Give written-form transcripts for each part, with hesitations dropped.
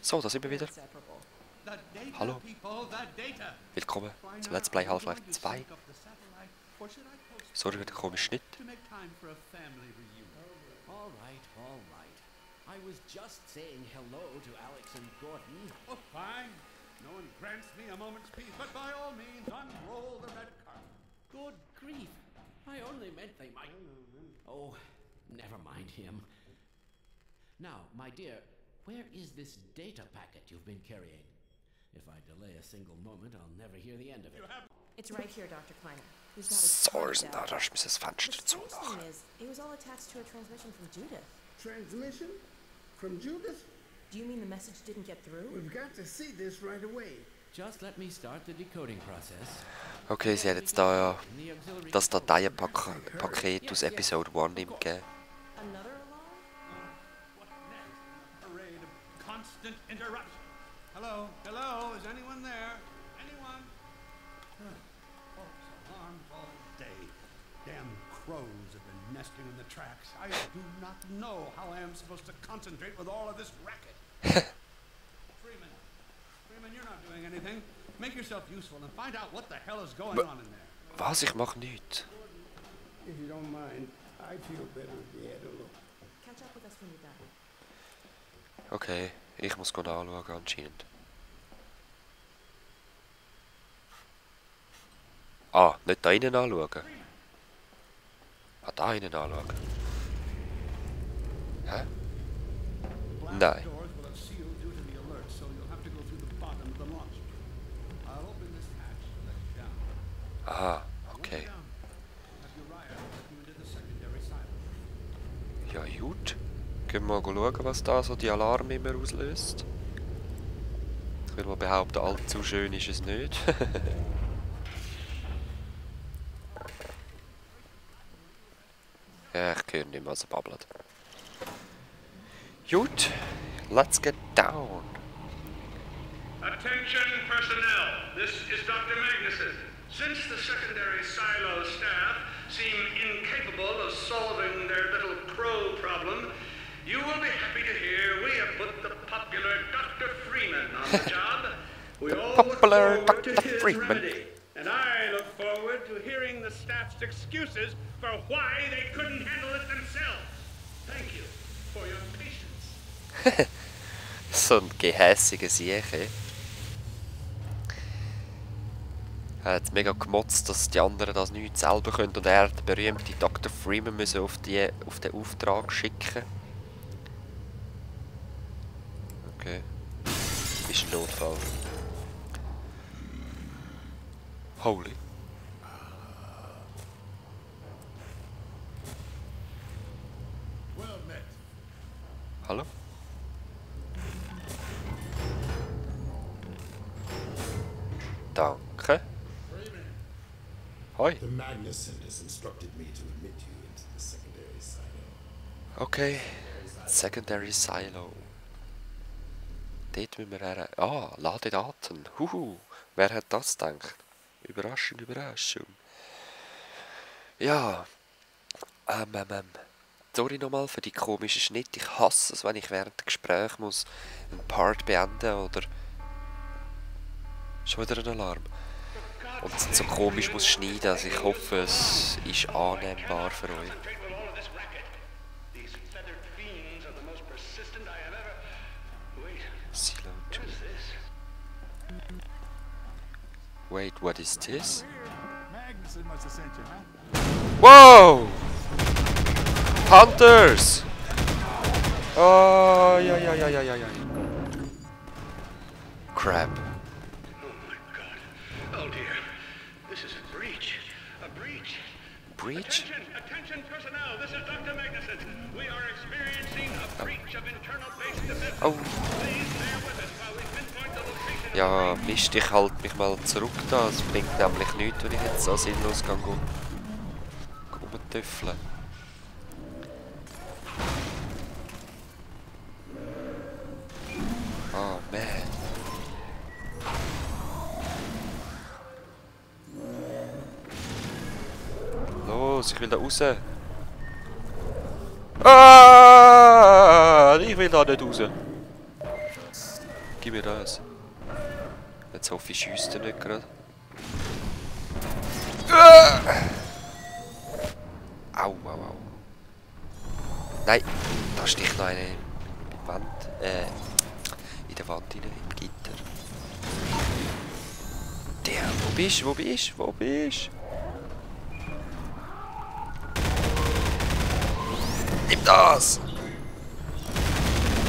So, da sind wir wieder. Hallo. Willkommen zum Let's Play Half-Life 2. Sorry für den komischen Schnitt. I was just saying hello to Alex and Gordon. Oh, fine. No one grants me a moment's peace, but by all means, unroll the red carpet. Good grief. I only meant they might... Oh, never mind him. Now, my dear, where is this data packet you've been carrying? If I delay a single moment, I'll never hear the end of it. It's right here, Dr. Kleiner. We've got Sorry, it. da ist mir das Fenster The zu strange nach. thing is, it was all attached to a transmission from Judith. Transmission? From Judith? Do you mean the message didn't get through? We've got to see this right away. Just let me start the decoding process. Okay, sie hat jetzt da ja das Dateienpaket aus Episode 1 ihm gegeben. Another alarm? What next? A parade of constant interruption. Hello? Hello? Is anyone there? Anyone? False alarms all day. Damn crows have been nesting in the tracks. I do not know how I am supposed to concentrate with all of this racket. Freeman, you're not doing anything. Make yourself useful and find out what the hell is going on in there. Was? Ich mach nichts. If you don't mind, I'd feel better if you had a look. Catch up with us when you're done. Okay, ich muss anschauen anscheinend. Ah, nicht da innen anschauen. Ah, da innen anschauen. Hä? Nein. Doors will have sealed due to the alert, so you'll have to go through the bottom of the launch. I'll open this hatch and let you down. Aha, okay. Down. Have Uriah let you into the secondary silo. Ja gut. Gehen wir mal schauen, was da so die Alarme immer auslöst. Ich will mal behaupten, allzu schön ist es nicht. Ja, ich höre nicht mehr, was er babbelt. Gut, let's get down. Attention personnel, this is Dr. Magnuson. Since the secondary silo staff seem incapable of solving their little crow problem, you will be happy to hear we have put the popular Dr. Freeman on the job. We all look popular forward Dr. to his Freeman. remedy. And I look forward to hearing the staff's excuses for why they couldn't handle it themselves. Thank you for your patience. So ein gehässiger Sieche. Er hat mega gemotzt, dass die anderen das nicht selber können und er hat den berühmten Dr. Freeman müssen auf den Auftrag schicken. Okay. Ist ein Notfall. Holy. Well met. Hallo? Danke. Hoi. The Magnuson has instructed me to admit you into the secondary silo. Okay. Secondary Silo. Dort müssen wir her. Ah, Ladedaten. Huhu. Wer hat das gedacht? Überraschung, Überraschung. Ja. Sorry nochmal für die komischen Schnitte. Ich hasse es, wenn ich während dem Gespräch muss einen Part beenden oder... Schon wieder ein Alarm. Und es so komisch muss schneiden. Also ich hoffe, es ist annehmbar für euch. Concentrate with all of this racket. These feathered fiends are the most persistent I have ever... Wait, Silo 2. what is this? Wait, what is this? Magnuson must have sent you, huh? Whoa! Hunters! Oh, yeah. Crap. Oh my god. Oh dear. This is a breach. A breach. Breach? Attention personnel. This is Dr. Magnuson. We are experiencing a breach of internal base defense. Oh. Please bear with us while we pinpoint the location. Ja, Mist, ich halte mich mal zurück da. Es bringt nämlich nichts, wenn ich jetzt so sinnlos gehe rumtüffeln. Oh man. Los, ich will da raus. Ah, ich will da nicht raus. Gib mir das. Jetzt hoffe ich, schiesst er nicht gerade. Au, au, au. Nein, da sticht noch eine in die Wand, in der Wand rein, im Gitter. Der, wo bist du, wo bist du, wo bist du? Nimm das!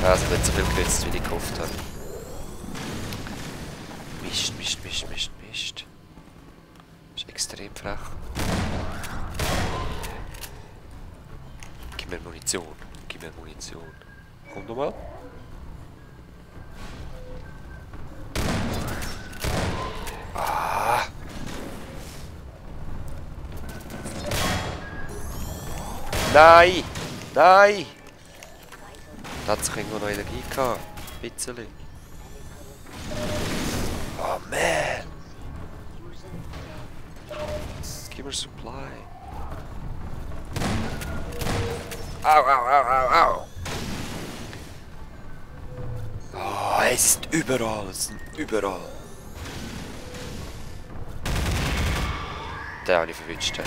Also nicht so viel genützt, wie ich gehofft habe. Mist, Mist, Mist, Mist, Mist. Das ist extrem frech. Gib mir Munition. Gib mir Munition. Komm nochmal. Ah! Nein! Nein! Da hat sich irgendwo noch Energie gehabt. Ein bisschen. Oh man! Give me supply. Au, au, au, au, au! Oh, es ist überall, es sind überall. Den habe ich verwünscht.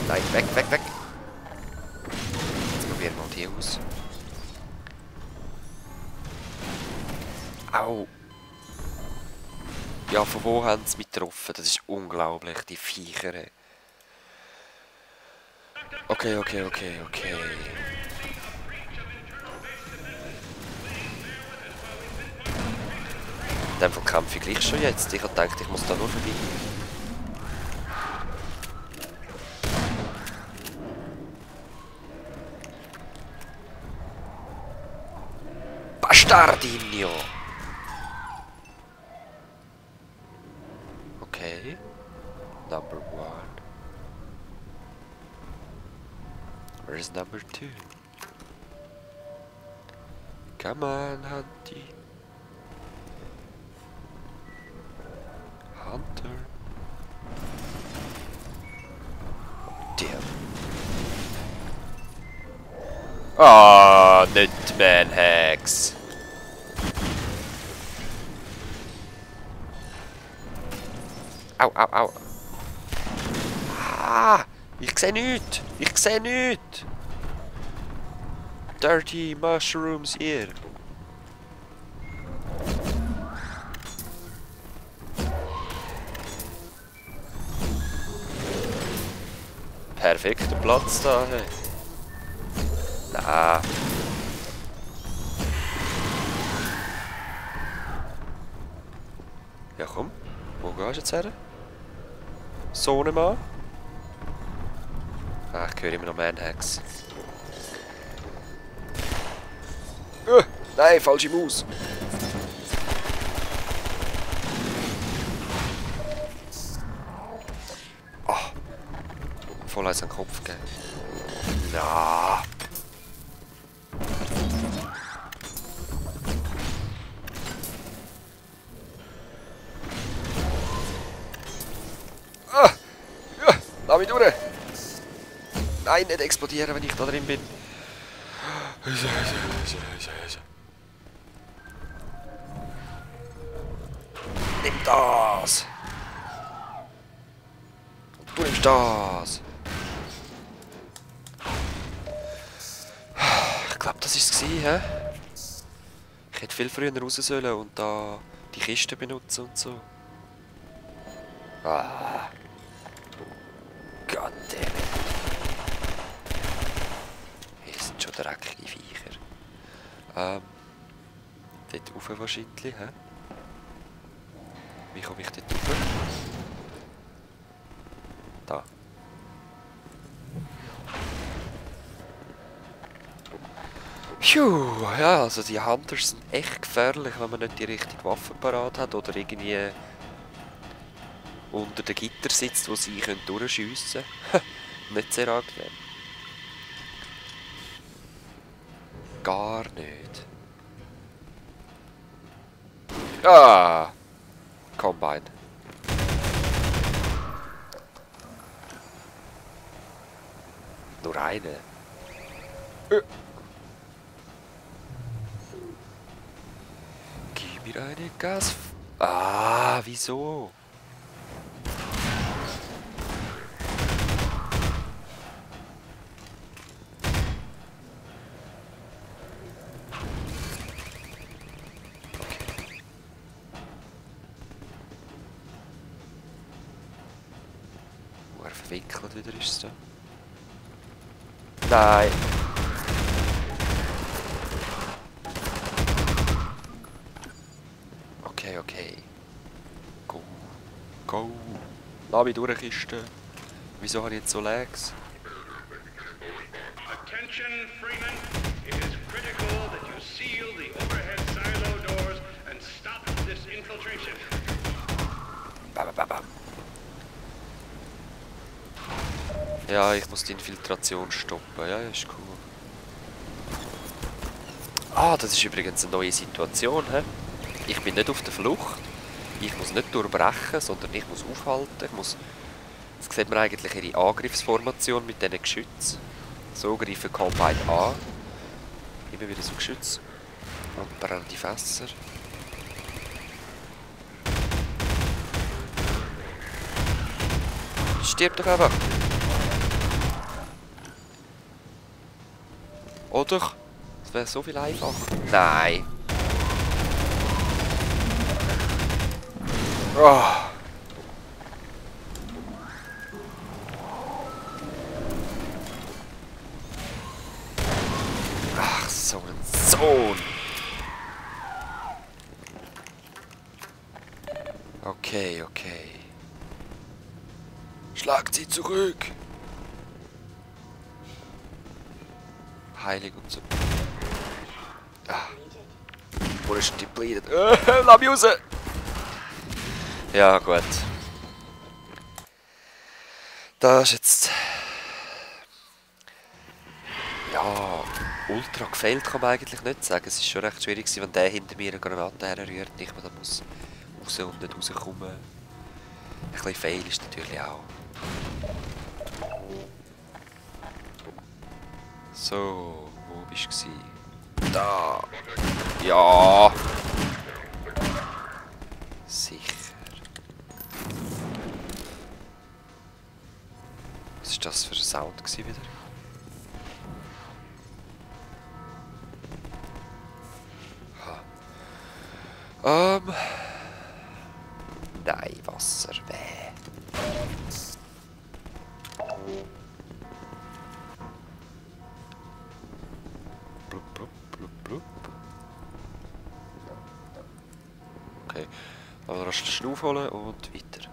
Nein, weg, weg, weg! Jetzt probieren wir mal die aus. Au! Ja, von wo haben sie mich getroffen? Das ist unglaublich, die Viecher. Okay, okay, okay, okay. In dem Fall kämpfe ich gleich schon jetzt. Ich habe gedacht, ich muss da nur vorbei. Bastardinho! Okay. Number 1. Where is number 2? Come on, Hunty. Hunter. Damn. Ah, nicht Man-Hacks. Au, au, au. Ah, ich sehe nichts. Ich sehe nichts. Dirty mushrooms hier. Perfekter Platz da. Hey. Na. Ja komm, wo gehst du jetzt her? Sohnemann? Ah, ich höre immer noch Man-Hacks. Nein, falsche Maus! Ah! Voll eins an den Kopf gegeben. Na! Ah! Ja! Lass mich durch! Nein, nicht explodieren, wenn ich da drin bin. Nimm das! Du nimmst das! Ich glaube, das war es, hä? Ich hätte viel früher raus sollen und da die Kiste benutzen und so. Ah! Goddammit! Hier sind schon dreckige Viecher. Dort rauf wahrscheinlich, hä? Wie komme ich dort rauf? Da. Phew, ja, also die Hunters sind echt gefährlich, wenn man nicht die richtige Waffe parat hat oder irgendwie unter den Gitter sitzt, wo sie durchschiessen können. Nicht sehr angenehm. Gar nicht. Ah! Combine. Nur eine. mir eine Gas... Ah, wieso? Verwickelt wieder ist es da. Nein! Okay, okay. Go. Go. Lass mich durchkisten. Wieso habe ich jetzt so Lags? Attention, Freeman. It is critical that you seal the overhead silo doors and stop this infiltration. Bam, bam, bam. Ja, ich muss die Infiltration stoppen. Ja, ist cool. Ah, das ist übrigens eine neue Situation. He? Ich bin nicht auf der Flucht. Ich muss nicht durchbrechen, sondern ich muss aufhalten. Jetzt sieht man eigentlich ihre Angriffsformation mit diesen Geschützen. So greifen Combine an. Immer wieder so Geschütze. Und brennen die Fässer. Stirb doch einfach! Oder? Das wäre so viel einfacher. Nein. Oh. Ach, so ein Sohn. Okay, okay. Schlagt sie zurück. Heilig und so. Ah. Wo ist die Bleed? Lass mich raus! Ja, gut. Das ist jetzt... Ja, ultra gefällt kann man eigentlich nicht sagen. Es ist schon recht schwierig, wenn der hinter mir eine Granate herrührt und ich dann muss raus und nicht rauskommen. Ein bisschen fail ist natürlich auch. So, wo bist du? Da! Ja! Sicher. Was war das für ein Sound wieder? Ha. Nein, Wasser, weh. Blub, blub, blub, blub. Okay, aber rasch den Schnuff holen und weiter.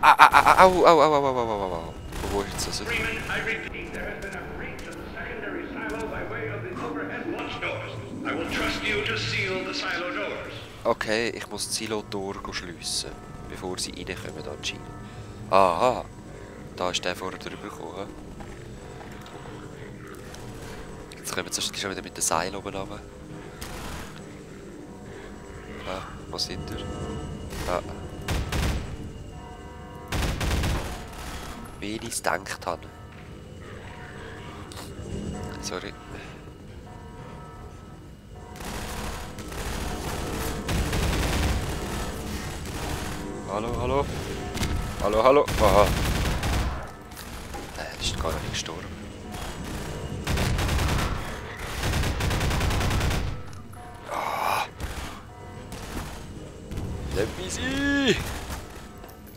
Au, au, au, au, au, au, au, au. Wo ist jetzt das? Freeman, I repeat, there has been a breach of the secondary silo by way of the overhead launch doors. I will trust you to seal the silo doors. Okay, ich muss das Silo-Tor schliessen, bevor sie reinkommen anscheinend. Aha, da ist der vorher drüber gekommen. Jetzt kommen sie schon wieder mit dem Seil oben runter. Ah, wo sind wir? Ah. Wie ich es gedacht habe. Sorry. Hallo, hallo. Hallo, hallo. Aha. Der ist gar nicht gestorben. Ah. Let me see.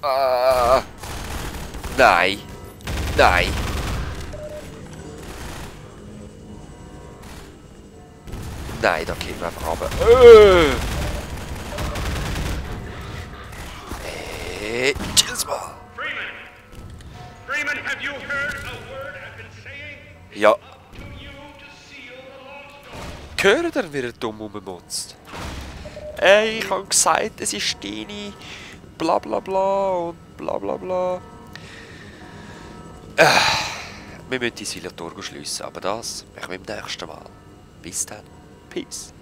Ah. Nein. Nein. Nein, da gehen wir einfach runter. Tschüss mal. Freeman! Freeman, have you heard a word I've been saying? Ja. Up to you to seal the launch door. Hört ihr, wie er dumm rummotzt? Ey, ich hab gesagt, es ist deine... Bla bla bla und bla bla bla. Wir müssen die Silator schliessen, aber das machen wir beim nächsten Mal. Bis dann. Peace.